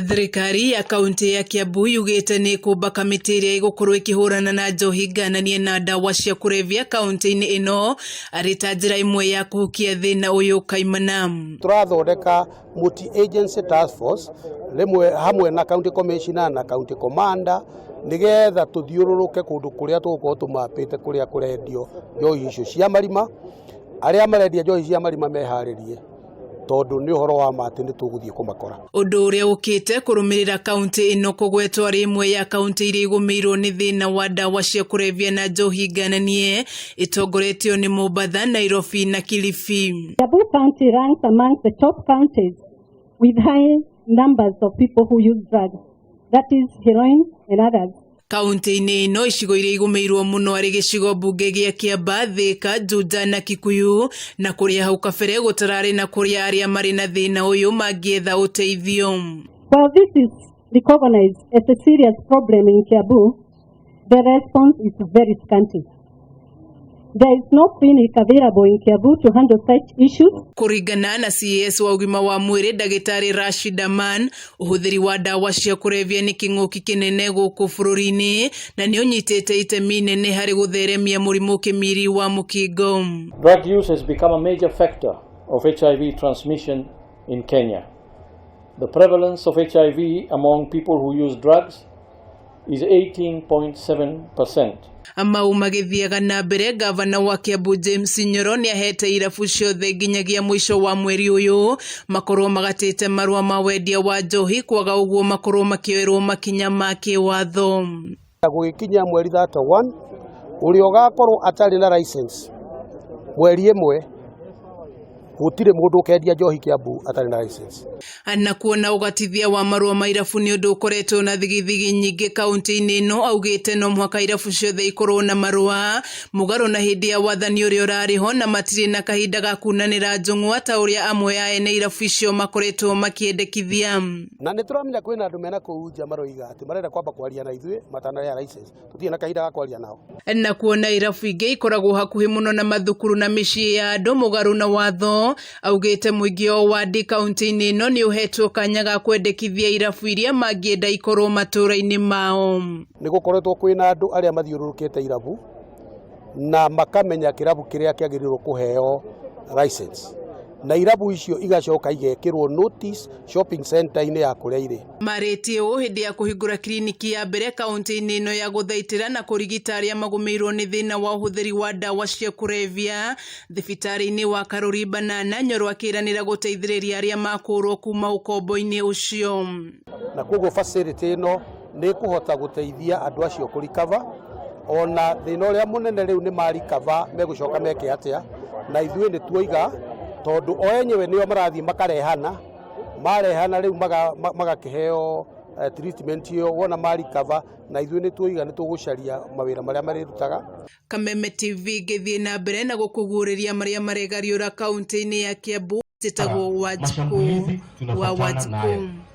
Thirikari ya kaunti ya Kiambu yugĩte nĩ ĩkũmba kamĩtĩ ĩrĩa ĩgũkorwo ĩkĩhũrana na njohi ngananie na ndawa cia kũrebia kaunti-inĩ ĩno arĩ ta njĩra ĩmwe ya kũhukia thĩna ũyũ kaimana. Tũrathondeka multi agency task force rĩmwe hamwe na county commissioner na county commander, nĩgetha tũthiũrũrũke kũndũ kũrĩa tũgũkorwo tũmapĩte kũrĩa kũrendio njohi icio cia marima. Arĩa marendia njohi cia marima meharĩrie, tondũ nĩ ũhoro wa ma atĩ nĩ tũgũthiĩ kũmakora. Ũndũ ũrĩa ũkĩte kũrũmĩrĩra kaunti ĩno kũgwetwo arĩ ĩmwe ya kaunti iria igũmĩirwo nĩ thĩna wa ndawa cia kũrebia na njohi ngananie, ĩtongoretio nĩ Mombatha, Nairobi na Kilifi. Kiambu County ranks among the top counties with high numbers of people who use drugs, that is heroin and others. Kaunti-inĩ ĩno, icigo iria igũmĩirwo mũno arĩ gĩcigo mbunge gĩa Kĩamba, Thĩka, Juja na Kikuyu, na kũrĩa hau kabere gũtararĩ na kũrĩa arĩa marĩ na thĩna ũyũ mangĩetha ũteithio. While this is recognized as a serious problem in Kiambu, the response is very scanty. There is no clinic available in Kiambu to handle such issues. Kũringana na CS wa ũgima wa mwĩrĩ, Ndagĩtarĩ Rashid Aman, ũhũthĩri wa ndawa cia kũrebia nĩ kĩng'ũki kĩnene gũkũ bũrũri-inĩ na nĩ ũnyitĩte itemi inene harĩ gũtheremia mũrimũ kĩmiri wa mũkingo. Drug use has become a major factor of HIV transmission in Kenya. The prevalence of HIV among people who use drugs is 18.7%. Mau magĩthiaga na mbere, gavana wa Kiambu James Nyoro nĩ ahete irabu ciothe nginyagia mũico wa mweri ũyũ makorwo magatĩte marũa ma wendia wa njohi, kwaga ũguo makorwo makĩoerwo makinya ma kĩwatho. Gũgĩkinya mweri 31, ũrĩa ũgakorwo atarĩ na license, mweri 1 gũtirĩ mũndũ ũkendia njohi Kiambu atarĩ na license. Na kuona ũgatithia wa marũa ma irabu nĩ ũndũ ũkoretwo na thigithigi nyingĩ kaunti-inĩ ĩno, augĩte no mũhaka irabu ciothe ikorwo na marũa mũgarũ na hĩndĩ ya wathani ũrĩa ũrarĩ ho, na matirĩ na kahinda ga kunanĩra njũng'wa ta ũrĩa amwe a ene irabu icio makoretwo makĩendekithia. Na nĩ tũramenya kwĩna andũ mena kũu nja maroiga atĩ marenda kwamba kwaria na ithuĩ matanarĩha license. Tũtirĩ na kahinda ga kwaria nao. Na kuona irabu ingĩ ikoragwo hakuhĩ mũno na mathukuru na mĩciĩ ya andũ mũgarũ na watho, augĩte mũingĩ o wandi kaunti-inĩ ĩno nĩ ũhetwo kanya ga kwendekithia irabu iria mangĩenda ikorwo matũũra-inĩ mao. Nĩ gũkoretwo kwĩna andũ arĩa mathiũrũrũkĩte irabu na makamenya kĩrabu kĩrĩa kĩagĩrĩirwo kũheo license, na irabu icio igacoka igekĩrwo notice shopping center-inĩ ya kũrĩa irĩ. Marĩtie ũũ hĩndĩ ya kũhingũra kiriniki ya mbere kaunti-inĩ ĩno ya gũthaitĩra na kũrigita arĩa magũmĩirwo nĩ thĩna wa ũhũthĩri wa ndawa cia kũrebia thibitarĩ-inĩ wa Karuri Banana. Nyoro akĩranĩra gũteithĩrĩria arĩa makũrwo kuma ũkombo-inĩ ũcio. Na koguo facility ĩno nĩ ĩkũhota gũteithia andũ acio kũrikava, ona thĩna ũrĩa mũnene rĩu nĩ marikava megũcoka meke atĩa? Na ithuĩ nĩ tuoiga tondũ o enyewe nĩo marathiĩ makarehana, marehana rĩu magakĩheo treatment ĩyo wona marikava, na ithuĩ nĩ tuoiga nĩ tũgũcaria mawĩra marĩa marĩrutaga. Kameme TV ngĩthiĩ na mbere na gũkũguũrĩria marĩa maregariũra kaunti-inĩ ya Kiambu, njĩtagwo Wanjikũ Mashambulizi wa tunafuatana nayo. Wanjikũ.